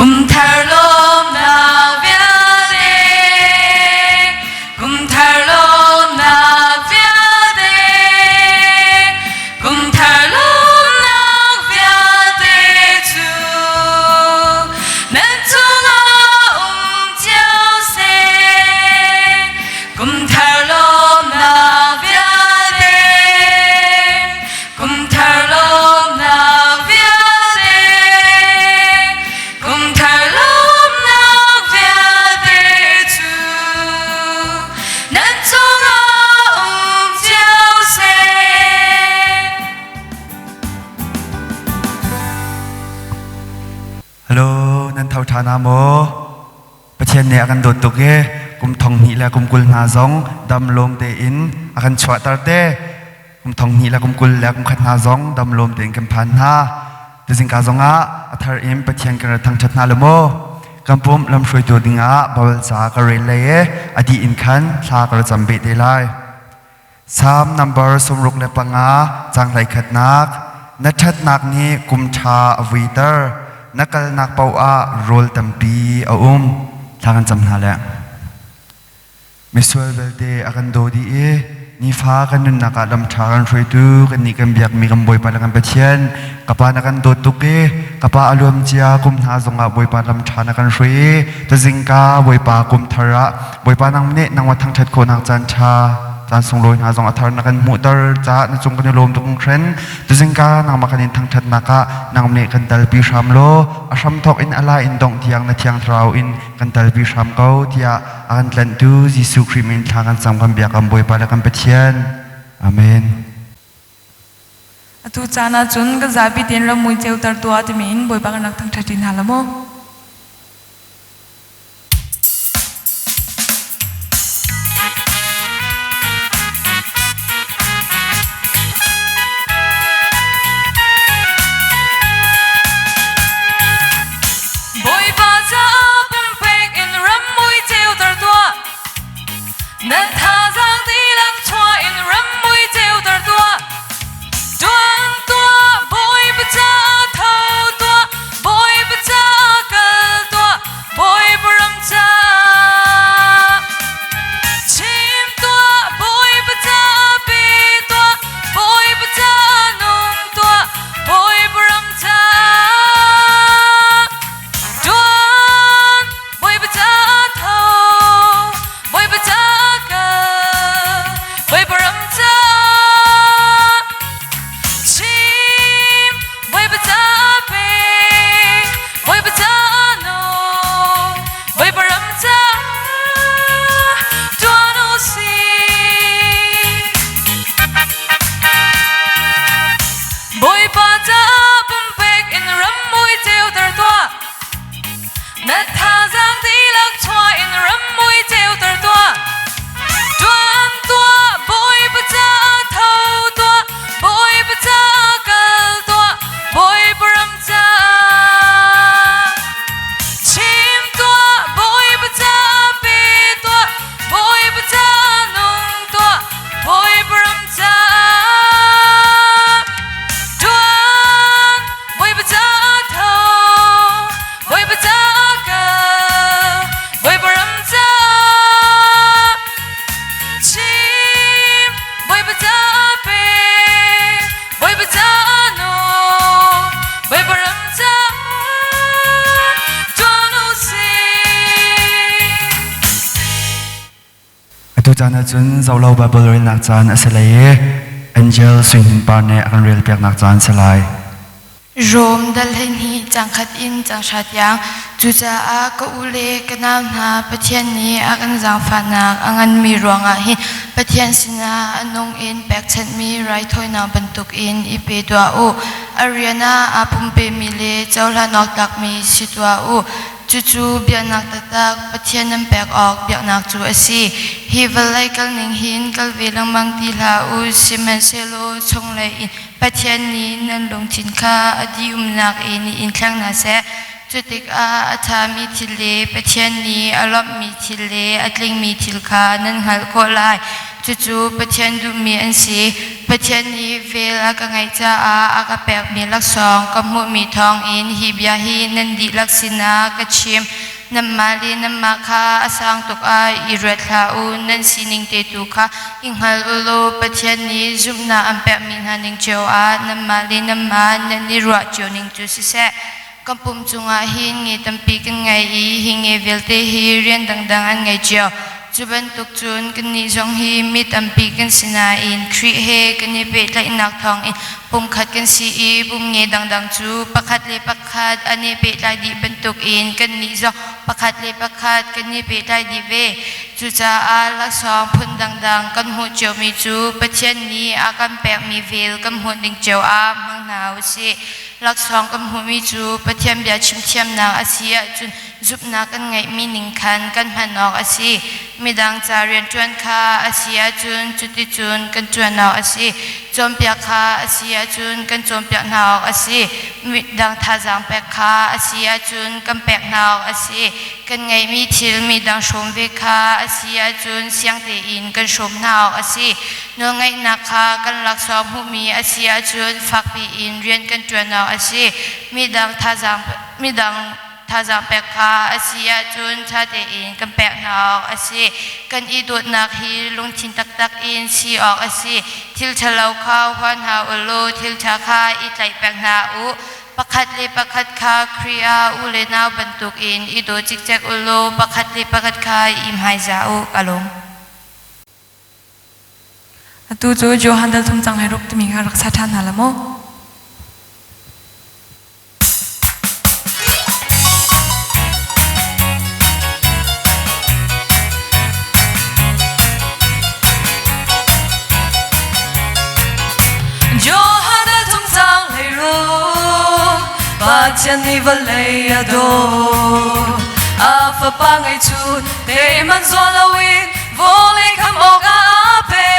Kum thar lawmnak vialte, kum thar lawmnak vialte, kum thar lawmnak vialte cu nan cungah um cio seh. Kum thar lawmnak vialte, kum thar lawmnak vialte, kum thar lawmnak vialte cu nan cungah um cio seh. Hello, nan tho ṭha na maw? Pathian nih a kan dawt tuk i kum thong hnih le kum kul hna zong dam lawm tein a kan chuahter te. Kum thong hnih le kum kul le kum khat hna zong dam lawm tein kan phan hna. Tuzingka zongah a thar in Pathian kan ra thangṭhat hna lo maw? Kan pum lamhruaitu dingah Baibal ca ka rel lei i a dih in khan thla ka ra cam beh te lai. Salm number 65 caang hleikhatnak Na ṭhatnak nih kum ṭha a vuiter na kalnak paoh ah rawl tampi a um. Thla kan cam hna le. Misual belte a kan daw dih i nifa kan nunnak ah lam ṭha kan hruaitu kannih kan biakmi kan Bawipa le kan Pathian ka pa na kan dawt tuk i ka pa a luam cia kum hna zongah Bawipa lam ṭha na kan hruai i tuzingka Bawipa kum thar ah Bawipa nang nih nangmah thangṭhat khawhnak caan ṭha caan sunglawi hna zong a thar na kan hmuhter caah na cung kan i lawm tuk hringhren. Tuzingka nangmah kan in thangṭhatnak ah nang nih kan talpi hram law a hramthawk in a la in dongh tiang na thiang thlarau in kan talpi hram ko tiah a kan tlanhtu Jesuh Khrih min thla kan cam kan biakam Bawipa le kan Pathian. Amen. Atu caan ahcun kan zapi tein rammui ceuter tuah timi in Bawipa kan rak thangṭhat ṭi hna la maw? Bawipa caah pumpek in rammui ceuter tuah. Nan thazaang dihlak chuah in rammui ceuter tuah. Tuan tuah, Bawipa caah tho tuah, Bawipa caah kal tuah, Bawipa ram caah. Chim tuah, Bawipa caah pe tuah, Bawipa caah nung tuah, Bawipa ram caah. Tuan, Bawipa caah tho, Bawipa caah kal, Bawipa ram caah. Chim, Bawipa caah pe, Bawipa caah nung, Bawipa ram caah tuan u sih. Bawipa caah pumpek in rammui ceuter tuah. Na thazaang dihlak chuah in rammui ceuter tuah. Tuan tuah, Bawipa caah tho tuah, Bawipa caah kal tuah, Bawipa ram caah. Chim tuah, Bawipa caah pe tuah, Bawipa caah nung tuah, Bawipa ram caah. Tuan, Bawipa caah tho, Bawipa caah kal, Bawipa ram caah. Chim, Bawipa caah pe, Bawipa caah nung, Bawipa ram caah tuan u sih. Atu caan ahcun zohlo Bible relnak caan a si lai i Angel Sui Hnin Par nih a kan relpiaknak caan a si lai. Rom dal 12 cang khat in cang hra tiang. Cucaah ka u le ka nau hna, Pathian nih a kan zaangfahnak a nganmi ruangah hin Pathian sinah a nung in pekchanhmi raithawinak bantukin i pe tuah u. A rian ah aa pumpemi le cohlan awk tlakmi si tuah u. Cucu biaknak taktak Pathian nan pek awk biaknak cu a si. Hi vawlei kalning hin kal ve lengmang ti hlah u, sihmanhsehlaw chunglei in Pathian nih nan lungthin kha a dihumnak in in thleng hna seh. Cutikah a ṭhami thil le Pathian nih a lawmhmi thil le a tlingmi thil kha nan hngalh khawh lai. Cucu Pathian duhmi an si. Pathian nih vel a ka ngeih caah a ka pekmi laksawng ka hmuhmi thawngin hi bia hi nan dihlak sinah ka chim. Nanmah le nanmah kha a sang tuk ah i ruat hlah u, nan sining te tu kha i hngal u law Pathian nih zumhnak an pekmi hna ning cio ah nanmah le nanmah nan i ruah cio ning cu siseh. Kan pum cungah hin nge tampi kan ngei i hi nge vialte hi rian dangdang an ngei cio. Cu bantuk cun kannih zong hi mi tampi kan si nain Khrih he kan i pehtlaihnak thawngin pumkhat kan si i pum nge dangdang cu pakhat le pakhat an i pehtlai dih bantukin kannih zong pakhat le pakhat kan i pehtlai dih ve. Cucaah laksawng phun dangdang kan hmuh ciomi cu Pathian nih a kan pekmi vel kan hmuh ning cio ah hmang hna u sih. Laksawng kan hmuhmi cu Pathian bia chimthiamnak a si ahcun zumhnak kan ngeihmi ning khan kan hman awk a si. Midang ca rianṭuan kha a si ahcun cuticun kan ṭuan awk a si. Cawnpiak kha a si ahcun kan cawnpiak hna awk a si. Midang thazaang pek kha a si ahcun kan pek hna awk a si. Kan ngeihmi thil midang hrawm ve kha a si ahcun siang tein kan hrawm hna awk a si. Nawlngaihnak kha kan laksawng hmuhmi a si ahcun fakpi in rian kan ṭuan awk a si. Midang thazaang midang thazaang pek kha a si ahcun ṭha tein kan pek hna awk a si. Kan i dawtnak hi lungthin taktak in si awk a si. Thil ṭhalo kha hua hna u law thil ṭha kha i tlaih peng hna u. Pakhat le pakhat kha Khrih ah u le nau bantukin i daw cikcek u law pakhat le pakhat kha i hmaizah u. Ka lawm. Atu cu Johan dal thum cang hlei ruk timi kha rak sa ṭhan hna la mu. Johan a tum cang hlei ruk Pathian nih vawlei a dawt a fapa ngeihchun te man zual loin vawlei kham awk ah a pek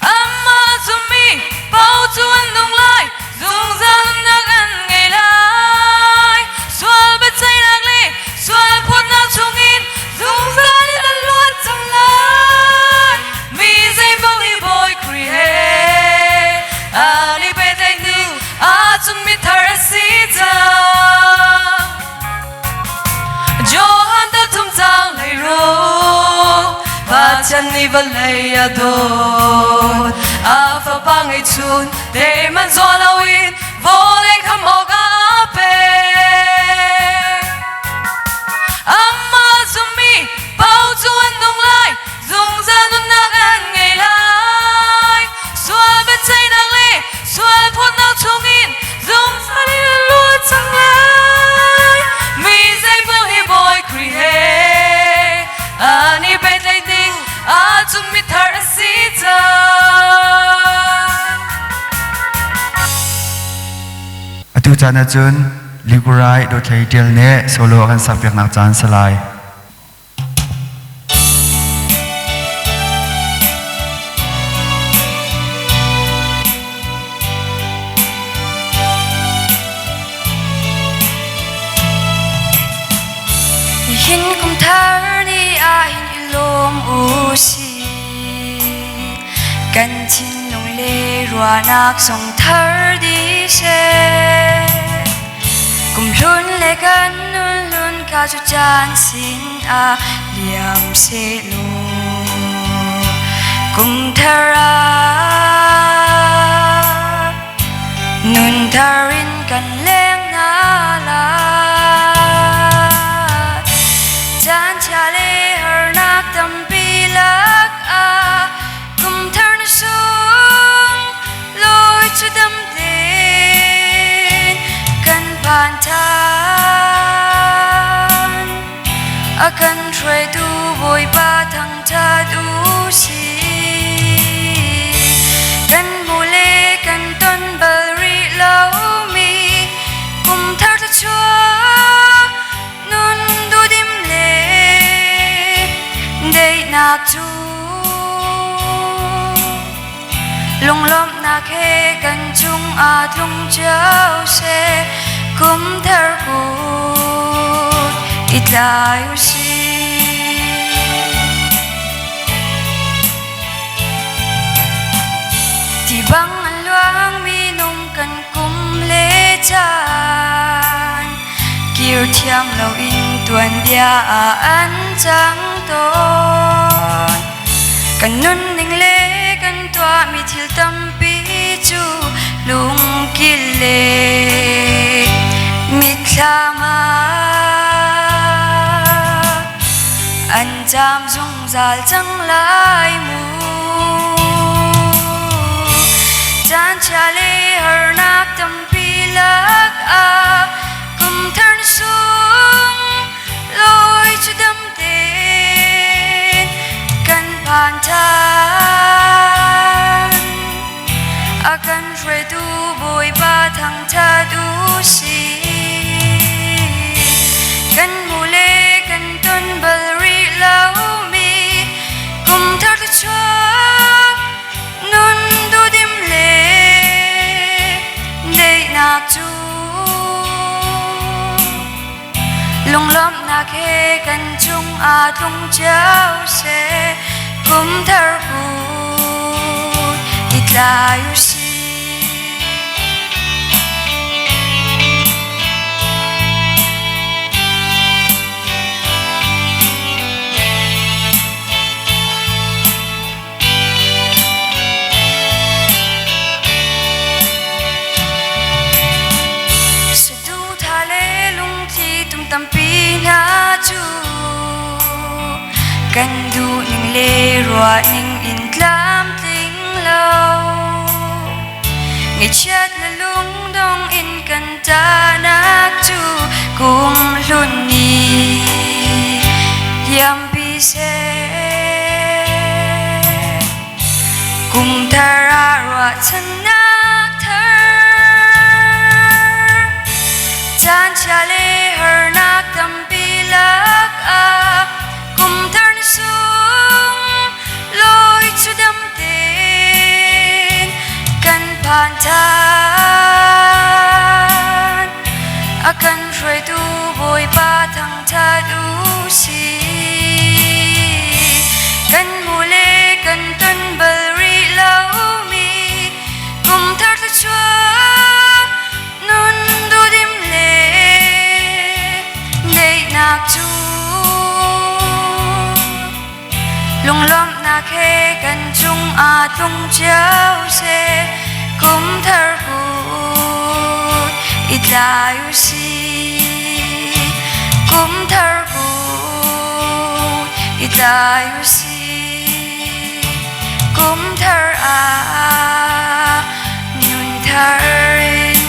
Amah zummi paoh cu an nung lai, zungzal nunnak an ngei lai. Sual biaceihnak le sual phawtnak chungin zungzal in an luat cang lai. Mi zeipaoh hi Bawi Khrih he an i pehtlaih hnu ahcun mithar a si cang. Johan thum cang hlei ruk Pathian nih vawlei a dawt a fapa ngeihchun te man zaw loin vawlei kham awk ah a pek Amah zummi paoh cu an nung lai zungzal nunnak an ngei lai sual biaceihnak le sual phawtnak chungin zungzal in an luat cang lai mi zeipaoh hi Bawi Khrih he an i pehtlaih ding ahcun mithar a si cang. Atu caan ahcun Ligurai Dawthlei Ṭial nih solo a kan sakpiaknak caan si lai. Nihin kum thar ni ah hin i lawm u si. Kan thinlung le ruahnak zong thar dih seh. Kum hlun le kan nun hlun kha cu caan sin ah liam sehlaw kum thar ah nun thar in kan leng hna lai. Caan chia le harnak tampi lak ah kum thar na sung loi cu dam tein kan phan ṭhan. A kan hruaitu Bawipa thangṭhat u sih. Kan hmuh le kan ton bal rih lomi kum thar thluachuah nun duhdim le daihnak cu Lunglawmhnak he kan cungah tlung cio seh, kum thar kut i tlai u sih. Caan kir thiam loin tuanbia ah an cang tawn. Kan nunning le kan tuahmi thil tampi cu lungkil le mitthlam ah an caam zungzal cang lai mu. Caan chia le harnak tampi lakah kum thar sung lawi cu dam tein kan phan ṭhan. A kan hruaitu Bawipa thangṭhat u sih. Kan hmu le kan ton bal rih lomi kum thar thluachuah nun duhdim le daihnak cu lunglawmhnak he kan cungah tlung cio seh. Kum thar kut i tlai u sih. Saduhthah le lungthli tum tampi hna cu kan duhning le ruahning in tlamtling lo. Ngaihchiat le lungdong in kan ṭahnak cu kum hlun nih liampi seh. Kum thar ah ruahchannak thar, caan chia le harnak tampi lakah kum thar ni sung lawi cu dam tein kan phan ṭhan. A kan hruaitu Bawipa thangṭhat u sih. Kan hmu le kan ton bal rih lomi kum thar thluachuah nun duhdim le daihnak cu lunglawmhnak he kan cungah tlung cio seh. Kum thar kut i tlai u sih. Kum thar kut i tlai u sih. Kum thar ah nun thar in.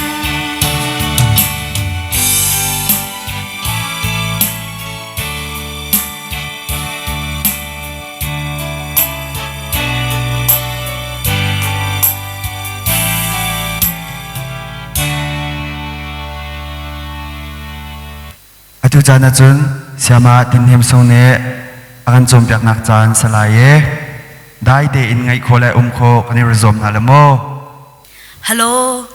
Atu caan ahcun Siama Tin Hnem Sung nih a kan cawnpiaknak caan si lai i dai tein ngaih khawh le um khawh kan i zuam hna le maw? Hello,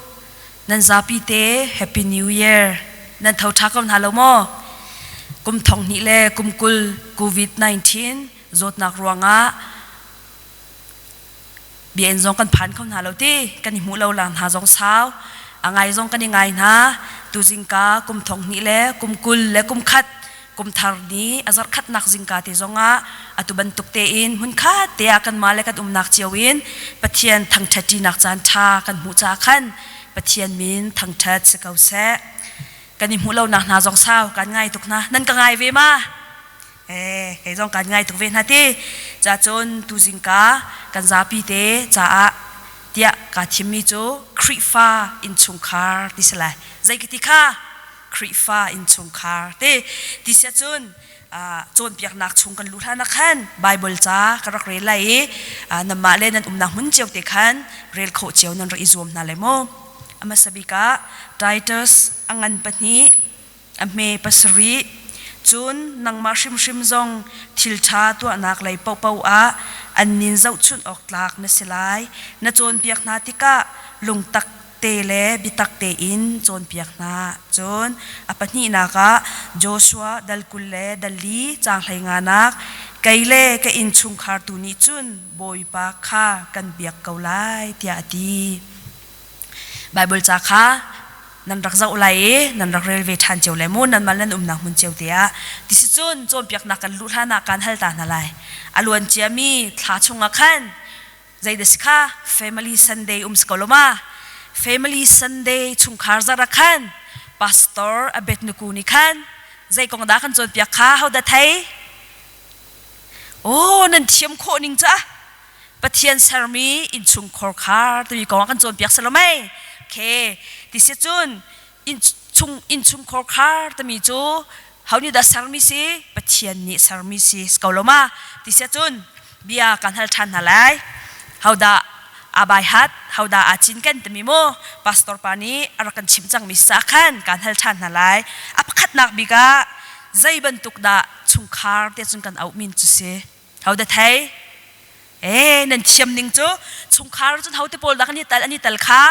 nan zapi te Happy New Year. Nan tho ṭha ko hna lo maw? Kum thong hnih le kum 20 COVID-19 zawtnak ruangah biainn zong kan phan kho hna lo ti kan i hmuh lo lang hna zong sau a ngai zong kan i ngai hna tu zingka kum thong hnih le kum 20 le kum khat kum thar ni a zarh khatnak zingka te zongah atu bantuk tein hmunkhat te ah kanmah le kan umnak cio in Pathian thangṭhatṭinak caan ṭha kan hmuh caah khan Pathian min thangṭhat si ko seh. Kan i hmuh lonak hna zong sau kan ngai tuk hna. Nan ka ngai ve ma? Eh, kei zong kan ngai tuk ve hna ti. Ca cun tu zingka kan zapi te caah tiah kaa thimmi cu Khrihfa innchungkhar ti si lai. Zei ka ti kha? Khrihfa innchungkhar te ti sia cun cawnpiaknak chung kan luh hlan ah khan Bible ca ka rak rel lai i nanmah le nan umnak hmun cio te khan rel khawh cio nan rak i zuam hna lai mu. A hmasa bik ah Titus a ngan pahnih a hme pasarih cun nangmah hrimhrim zong thil ṭha tuahnak lei paohpaoh ah an nin zohchunh awk tlak na si lai. Na cawnpiak hna tikah lungtak te le biatak tein cawnpiak hna. Cun a pahnihnak ah Joshua dal 20 le dal li caang hleinganak kei le ka innchungkhar tu nih cun Bawipa kha kan biak ko lai tiah a ti. Baibal ca kha Nan rak zoh lai i nan rak rel ve ṭhan cio lai mu nanmah nan umnak hmun cio te ah. Tisicun cawnpiaknak kan luh hlan ah kaan hal ta hna lai. A luan ciami thla chungah khan zeidah si kha Family Sunday um si ko lo ma? Family Sunday chungkhar zarh ah khan Pastor Abednego nih khan zei kong dah kan cawnpiak kha hodah thei? Aw nan thiam khawh ning ca Pathian sermi innchungkhar khar timi kong ah kan cawnpiak si lo mei? Okay, ti si cun innchung innchungkhar khar timi cu ho nih dah sermi si? Pathian nih sermi si si ko lo ma? Ti si cun bia kan hal ṭhan hna lai. Hodah aa bai hat, hodah aa cinken timi mu pastor pa nih a rak kan chimh cangmi si caah khan kan hal ṭhan hna lai. A pakhatnak bik ah zei bantuk dah chungkhar tiah cun kan auh min cu si? Ho dah thei? Eh, nan thiam ning cu chungkhar cun ho te pawl dah kan i tal an i tal kha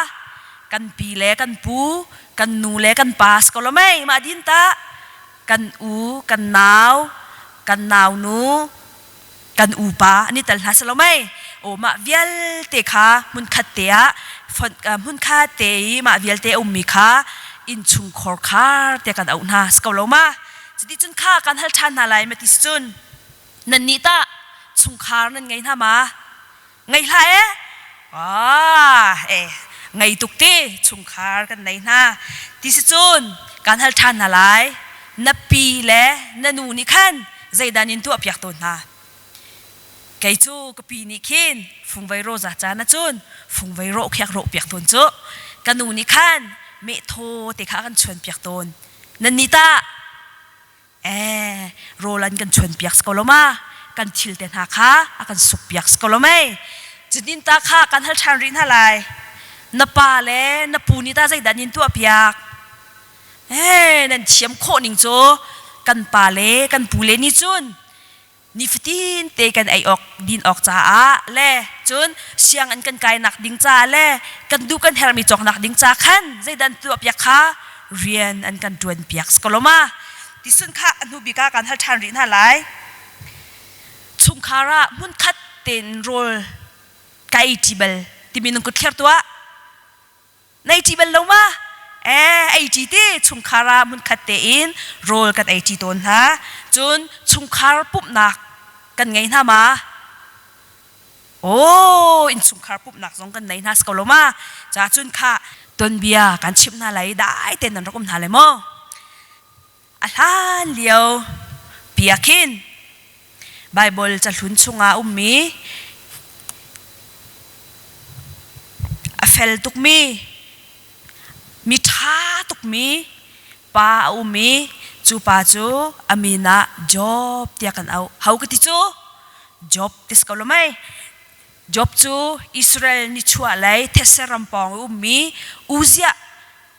kan pi le kan pu kan nu le kan pa si ko lo mei mah din ta kan u kan nau kan nau nu kan upa an i tal hna si lo mei o mah vialte kha hmunkhat te ah hmunkhat te i mah vialte a ummi kha innchungkhar khar te kan auh hna si ko lo ma cuti cun kha kan hal ṭhan hna lai ma ti si cun Nannih tah chungkhar nan ngei hna ma? Ngei hlah eh? Ah, eh, ngei tuk ti chungkhar kan nei hna. Ti si cun kan hal ṭhan hna lai. Na pi le na nu nih khan zeidan in tuah piak tawn hna? Kei cu ka pi nih khin fungvei rawza caan ahcun fungvei rawh khiak rawh piak tawn cu. Ka nu nih khan meh thaw te kha a kan chuan piak tawn. Nannih tah Eh, rawl an kan chuanpiak si ko lo ma? Kan thil te hna kha a kan sukpiak si ko lo mei? Cutin ta kha kan hal ṭhan rih hna lai. Na pa le na pu nih ta zeidah nin tuahpiak? Eh, nan thiam khawh ning cu kan pa le kan pu le nih cun nifatin te kan ei awk din awk caah le cun sianginn kan kainak ding caah le kan duh kan herhmi cawknak ding ca khan zeidah an tuahpiak kha rian an kan ṭuan piak si ko lo ma tisun kha a hnu bik ah kan hal ṭhan rih hna lai chungkhar ah hmunkhat tein rawl ka ei ṭi bal timi nan kut thler tuah Na ei ṭi bal lo ma? Eh, ei ṭi ti chungkhar ah hmunkhat tein rawl kan ei ṭi tawn hna. Cun chungkhar pumhnak kan ngei hna ma? Aw, innchungkhar pumhnak zong kan nei hna si ko lo ma? Ca cun kha tuanbia kan chimh hna lai dai tein nan rak um hna lai maw? A hlan lio pi ah khin Baibal cahlun chungah a ummi a fel tukmi mi ṭha tukmi pa a um i cu pa cu a min ah Job tiah kan auh. Ho ka ti cu? Job ti si ko lo mei? Job cu Israel nichuahlei thetse ram pawng i ummi Uziah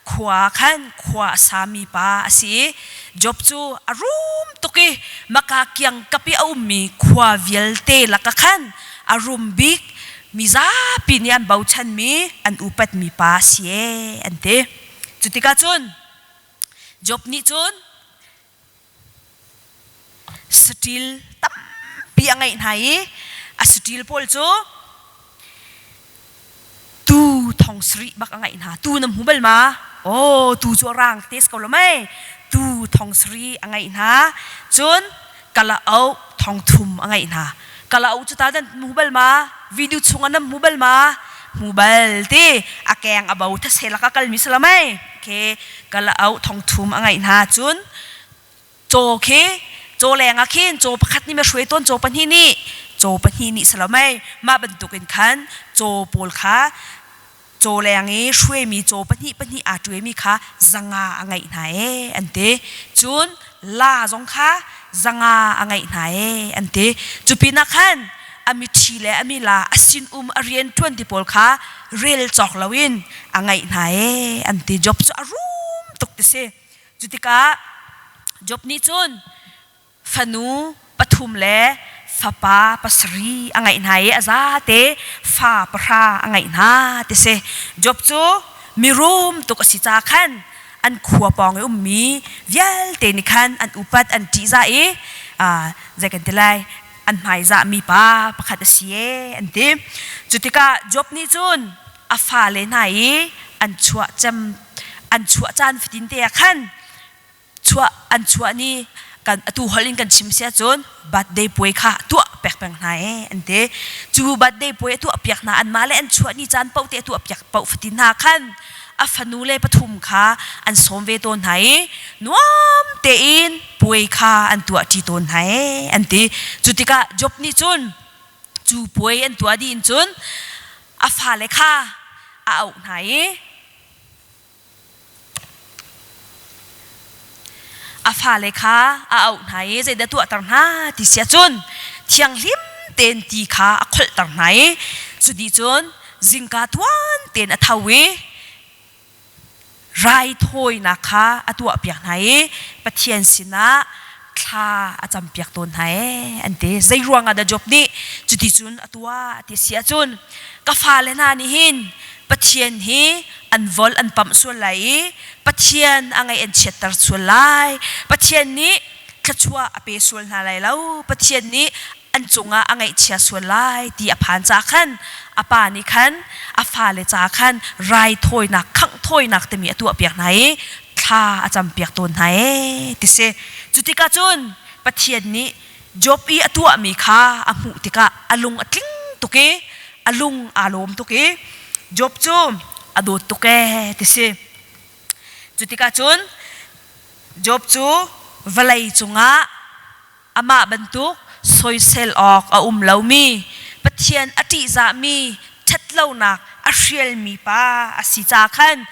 khua khan khua a sami pa a si i Job cu a rum tuk i maka kiangkap i a ummi khua vialte lakah khan a rum bik mi zapi nih an bochanmi an upatmi pa a si ee an ti. Cu tikah cun Job nih cun saṭil tampi a ngeih hna i a saṭil pawl cu tuu thong sarih bak a ngeih hna. Tuu na hmu bal ma? Aw, tuu cu a rang te si ko lo mei. Tuu thong sarih a ngeih hna. Cun kalauk thong thum a ngeih hna. Kalauk cu ta nan hmu bal ma? Video chungah nan hmu bal ma? Hmu bal ti. A keng a bo thase lak a kalmi si lo mei. Okay, kalauk thong thum a ngeih hna. Cun caw khi caw leng ah khin caw pakhat nih ma hruai tawn caw pahnih nih caw pahnih nih si lo mei mah bantukin khan caw pawl kha caw leng i hruaimi caw pahnih pahnih aa ṭuaimi kha zanga a ngeih hna ee an ti cun la zong kha zanga a ngeih hna ee an ti cu pinah khan a miṭhi le a mila a sinum a rian ṭuan ti pawl kha rel cawk loin a ngeih hna ee an ti Job cu a rum tuk ti si Cu tikah Job nih cun fanu pathum le fapa pasarih a ngeih hna i a zate fa pahra a ngeih hna ti si. Job cu mirum tuk a si ca khan an khua pawng i ummi vialte nih khan an upat an ṭihzah i zei kan ti lai an hmaizahmi pa pakhat a si ee an ti. Cu tikah Job nih cun a fale hna i an chuah cem An chuah caan fatin te ah khan chuah an chuah ni kan atu holh in kan chim si ahcun birthday puai kha tuah pek peng hna e an ti. Cu birthday puai a tuah piak hna anmah le an chuah ni caan paoh te a tuah piak paoh fatin hna khan a fanu le pathum kha an sawm ve tawn hna i nuam tein puai kha an tuah ṭi tawn hna e an ti. Cu tikah Job nih cun cu puai an tuah dih in cun a fale kha a auh hna i A fale kha a auh hna i zeidah tuahter hna ti si ahcun thianghlim tein ti kha a kholhter hna i cu dih cun zingka tuan tein a tho i raithawinak kha a tuahpiak hna i Pathian sinah thla a campiak tawn hna ee an ti. Zei ruangah dah Job nih cuticun a tuah ti si ahcun ka fale hna nih hin Pathian hi an vol an pamh sual lai i Pathian a ngaih an chiatter sual lai. Pathian nih thluachuah a pe sual hna lai lo. Pathian nih an cungah a ngaihchia sual lai ti a phan ca khan a pa nih khan a fale ca khan raithawinak khangh thawinak timi a tuahpiak hna i thla a campiak tawn hna ee ti si. Cu tikah cun Pathian nih Job i a tuahmi kha a hmuh tikah a lung a tling tuk i a lung aa lawm tuk i Job cu a dawt tuk ee ti si. Cu tikah cun Job cu vawlei cungah amah bantuk soisel awk a um lomi Pathian a ṭihzahmi ṭhatlonak a hrialmi pa a si ca khan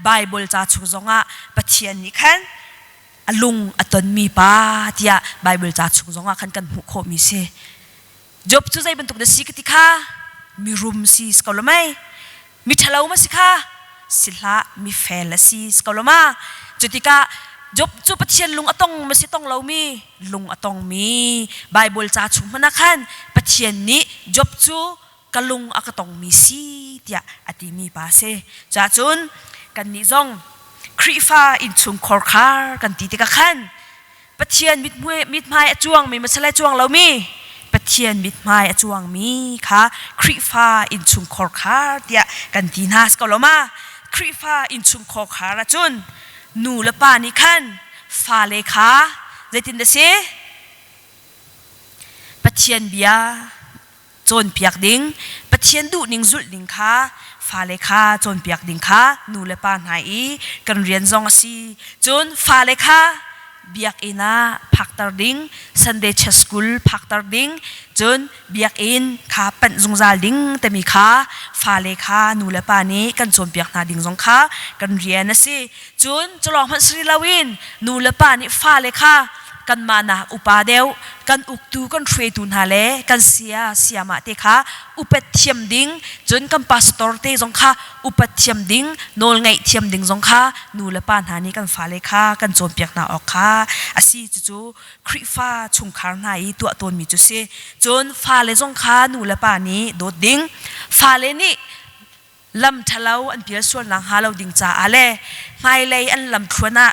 Baibal ca chung zongah Pathian nih khan a lung a tonmi pa tiah Baibal ca chung zongah khan kan hmuh khawhmi si. Job cu zei bantuk dah si ka ti kha? Mirum si si ko lo mei? Mi ṭhalo ma si kha? Si hlah, mi fel a si si ko lo ma? Cutikah Job cu Pathian lung a tong ma si tong lomi? Lung a tongmi. Baibal ca chung hmanh ah khan Pathian nih Job cu ka lung a ka tongmi si tiah a timi pa a si. Cacun kannih zong Khrihfa innchungkhar khar kan ti tikah khan Pathian mithmai a cuangmi masalai cuang lomi Pathian mithmai a cuangmi kha Khrihfa innchungkhar khar tiah kan ti hna si ko lo ma? Khrihfa innchungkhar khar ahcun nu le pa nih khan fale kha zeitin dah si? Pathian bia cawnpiak ding, Pathian duhning zulh ding kha fale kha cawnpiak ding kha nu le pa hna i kan rian zong a si. Cun fale kha biakinn ah phakter ding, Sunday Church School phakter ding, cun biakinn kha panh zungzal ding timi kha fale kha nu le pa nih kan cawnpiak hna ding zong kha kan rian a si. Cun culawng hmanh si loin nu le pa nih fale kha kanmah nak upa deuh kan uktu kan hruaitu hna le kan sia siamah te kha upat thiam ding cun kan pastor te zong kha upat thiam ding nawl ngaih thiam ding zong kha nu le pa hna nih kan fale kha kan cawnpiak hna awk kha a si. Cucu Khrihfa chungkhar hna i tuah tawnmi cu si. Cun fale zong kha nu le pa nih dawt ding, fale nih lam ṭhalo an pial sual nakhnga lo ding caah le hmailei an lamthluan ah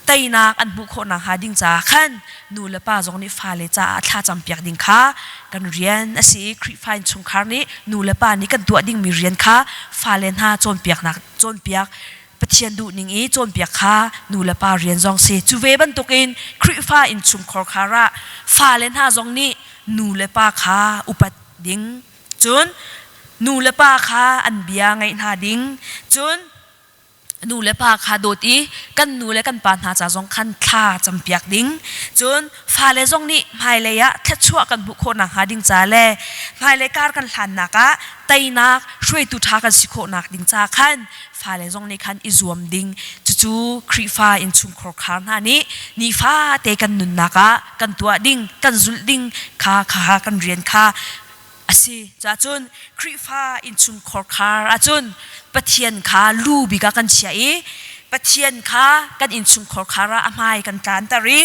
teinak an hmuh khawh nakhnga ding caah khan nu le pa zong nih fale caah thla campiak ding kha kan rian a si i Khrihfa innchungkhar nih nu le pa nih kan tuah dingmi rian kha fale hna cawnpiaknak cawnpiak Pathian duhning i cawnpiak kha nu le pa rian zong si. Cu ve bantukin Khrihfa innchungkhar khar ah fale hna zong nih nu le pa kha upat ding Cun nu le pa kha an bia ngaih hna ding. Cun nu le pa kha dawt i kan nu le kan pa hna ca zong khan thla campiak ding. Cun fale zong nih hmailei ah thluachuah kan hmuh khawh nakhnga ding ca le hmailei kar kan hlannak ah teinak hruaitu ṭha kan si khawh nak ding ca khan fale zong nih khan i zuam ding. Cucu Khrihfa innchungkhar khar hna nih nifate kan nunnak ah kan tuah ding, kan zulh ding kha kha kan rian kha a si. Cacun Khrihfa innchungkhar khar ahcun Pathian kha lu bik ah kan chiah i Pathian kha kan innchungkhar khar ah a hmai kan tlanter i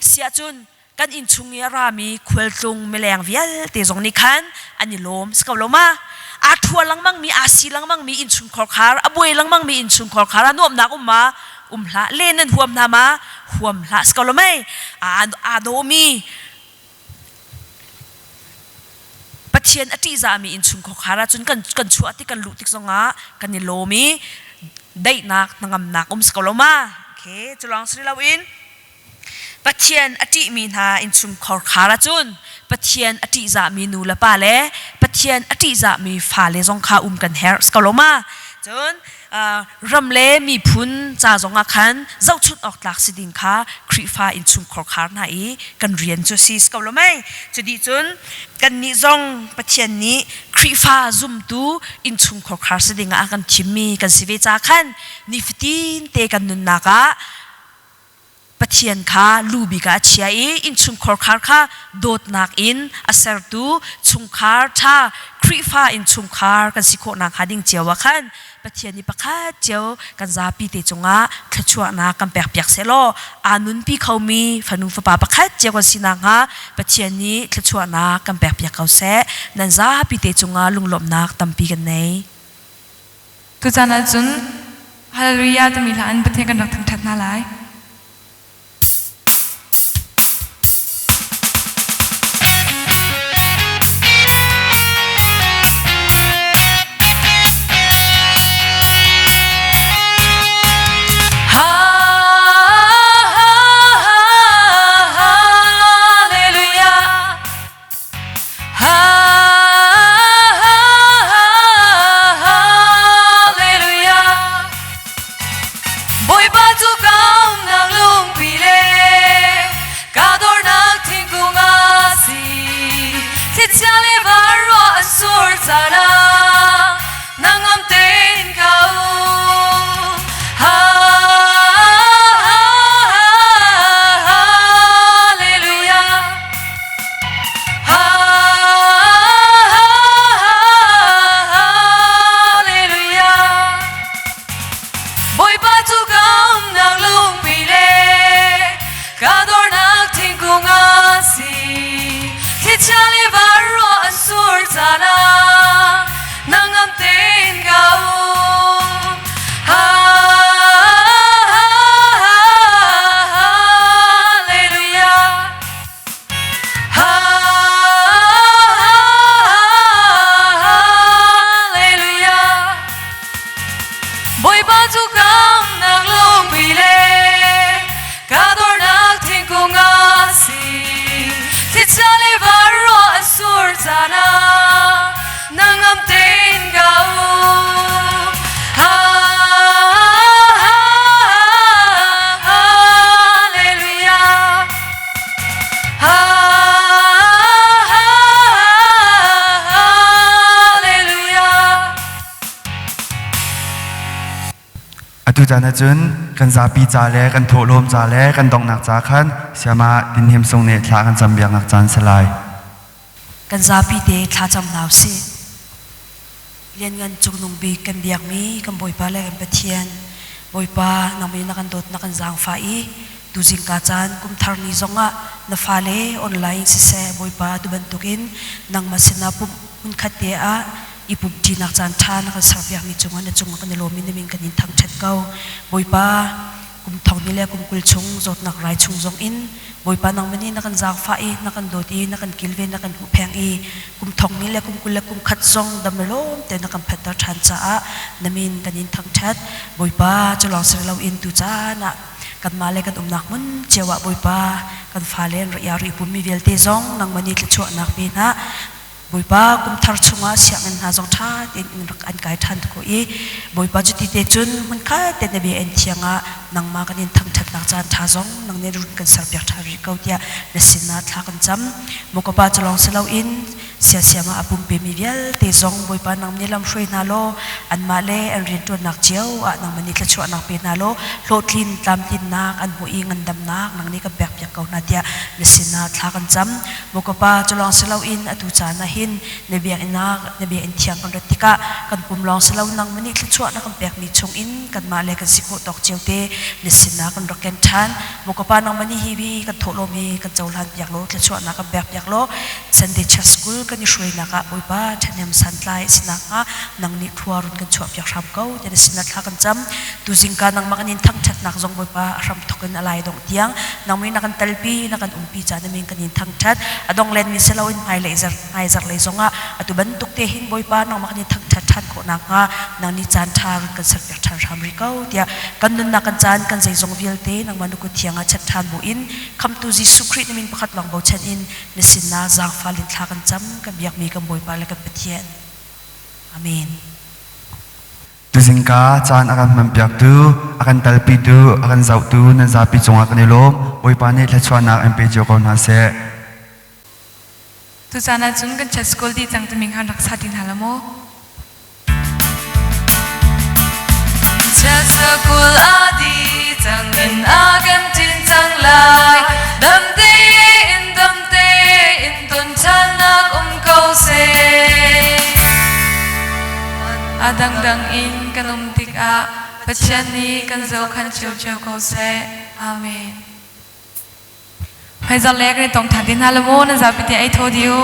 siahcun kan innchung i a rami khualtlung mileng vialte zong nih khan an i lawm si ko lo ma? Aa thua lengmang mi, aa si lengmang mi innchungkhar khar, a buai lengmang mi innchungkhar khar ah nuamhnak um ma? Um hlah. Len nan huam hna ma? Huam hlah si ko lo mei? Aa dawmi Pathian a ṭihzahmi innchungkhar ahcun kan kan chuah tik kan luh tik zongah kan i lawm i. Daihnak hnangamnak um si ko lo ma? Okay, cu lawng si loin Pathian a ṭihmi hna innchungkhar khar ahcun Pathian a ṭihzahmi nu le pa le Pathian a ṭihzahmi fale zong kha um kan herh si ko lo ma? Cun ram le miphun ca zongah khan zohchunh awk tlak si ding kha Khrihfa innchungkhar khar hna i kan rian cu si si ko lo mei? Cu dih cun kannih zong Pathian nih Khrihfa zumtu innchungkhar khar si ding ah a kan thimmi kan si ve ca khan nifatin te kan nunnak ah Pathian kha lu bik ah a chia i innchungkhar khar kha dawtnak in a sertu chungkhar ṭha Khrihfa innchungkhar kan si khawh nakhnga ding cio ah khan Pathian nih pakhat cio kan zapi te cungah thluachuahnak kan pekpiak sehlaw aa nunpi khomi fanu fapa pakhat cio kan si nakhnga Pathian nih thluachuahnak kan pekpiak ko seh. Nan zapi te cungah lunglawmhnak tampi kan nei. Tuchan ahcun Hallelujah timi hla in Pathian kan rak thangṭhat hna lai. Hallelujah. Hallelujah. Bawipa cu kaumnak lungpi le ka dornak thingkung a si. Thlichia le varuah an sur caan ah nangam tein ka um. Hallelujah. Hallelujah. Bawipa cu ka umnak lungpi le ka dornak thingkung a si. Thlichia le varuah an sur caan ah nangam tein ka um. Hallelujah. Hallelujah. Bawipa cu kamnak lungpi le ka dornak thingkung a si. Thlichia le varuah an sur caan ah nangam tein ka um. Hallelujah. Hallelujah. Atu caan ahcun kan zapi ca le kan thawhlawm ca le kan donghnak ca khan siama Tinhim Sung nih thla kan cam biaknak caan si lai. Kan zapi te thlacam hna usih. Lianngan cungnung bik kan biakmi kan Bawipa le kan Pathian, Bawipa, nangmah in na kan dawt, na kan zaangfah i tuzingka caan kumthar ni zongah na fale online siseh Bawipa tu bantukin nangmah sinah pumh hmunkhat te ah i pumhṭinak caan ṭha na kan serpiakmi cungah na cungah kan i lawm i na min kan in thangṭhat ko. Bawipa, kum thong ni le kum 20 chung zawtnak rai chung zong in Bawipa nangmah nih na kan zaangfah i na kan dawt i na kan kilven na kan huhpheng i kum thong ni le kum 20 le kum khat zong dam le lawm te na kan phanter ṭhan caah na min kan in thangṭhat. Bawipa cu lawng si loin tu caan ah kanmah le kan umnak hmun cio ah Bawipa kan fale an rak i pummi vialte zong nangmah nih thluachuahnak pe hna. Bawipa kumthar chungah sianginn hna zong ṭha tein in rak an kai ṭhan ko i Bawipa cuti te cun hmunkhat te na bia en thiang ah nangmah kan in thangṭhatnak caan ṭha zong nang nih run kan serpiak ṭhan rih ko tiah na sinah thla kan cam. Maw ka Pa cu lawng si loin siasiam ah a pumpemi vialte zong Bawipa nang nih lam hruai hna law anmah le an rianṭuannak cio ah nangmah nih thluachuahnak pe hna law hlawhtlin tlamtlinnak an hmuh i ngandamnak nang nih kan pekpiak ko hna tiah na sinah thla kan cam. Maw ka Pa, cu lawng si loin atu caan ah hin na biakinn ah na biakinn thiang kan rat tikah kan pum lawng si lo nangmah nih thluachuah na kan pekmi chungin kanmah le kan si khawh tawk cio te na sinah kan rak ken ṭhan. Maw ka Pa, nangmah nih hi bi kan thawhlawm hi kan cohlan piak law thluachuahnak kan pek piak law Sunday Church School kan i hruainak ah Bawipa ṭhahnem santlai a si nakhnga nang nih khua run kan chuah piak hram ko tiah na sinah thla kan cam. Tuzingka nangmah kan in thangṭhatnak zong Bawipa a hramthok in a lai dongh tiang nangmah na kan telpi na kan umpi caan na min kan in thangṭhat. A dong lenmi si loin hmailei zarh hmaizarh lei zongah atu bantuk te hin Bawipa nangmah kan in thangṭhat ṭhan. ṭhan khawh nakhnga nang nih caan ṭha run kan serpiak ṭhan hram rih ko tiah kan nunnak kan caan kan zeizong vialte nangmah na kut thiang ah chat ṭhan buin Khamhtu Jesuh Khrih na min pakhat lawng bochan in na sinah zaangfal in thla kan cam kan biakmi kan Bawipa le kan Pathian. Amen. Tuzingka caan a kan hmanpiaktu, a kan talpitu, a kan zohtu nan zapi cungah kan i lawm. Bawipa nih thluachuahnak in pe cio ko hna seh. Tucaan ahcun kan chat school dih cang timi khan rak sa ti hna la maw? Chat school a di cang in a kan tin cang lai. Dam tein dam tein ton ṭhannak um ko seh. A dangdang in kan um tikah Pathian nih kan zohkhan ciocio ko seh. Amen. Hmaizarh le kan i tong ṭhan ti hna la maw? Nan zapi te ei thaw dih u.